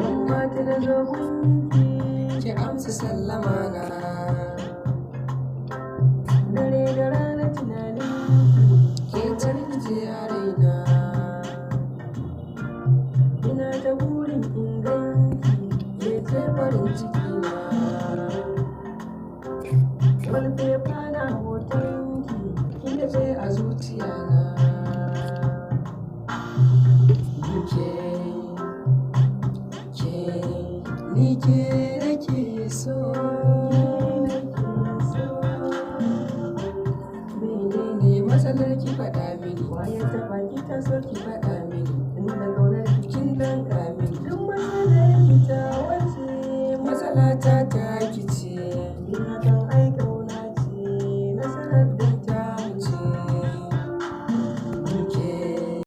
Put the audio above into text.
Yan mata na zo gunki, ki amsa sallama na. Dare da rana tunanin ke tarkice a raina. Ina ta burin in ganki, ke ce farin ciki na. Wallpaper na hotonki, kin dafe a zuciya na. Ke, ke, ni ke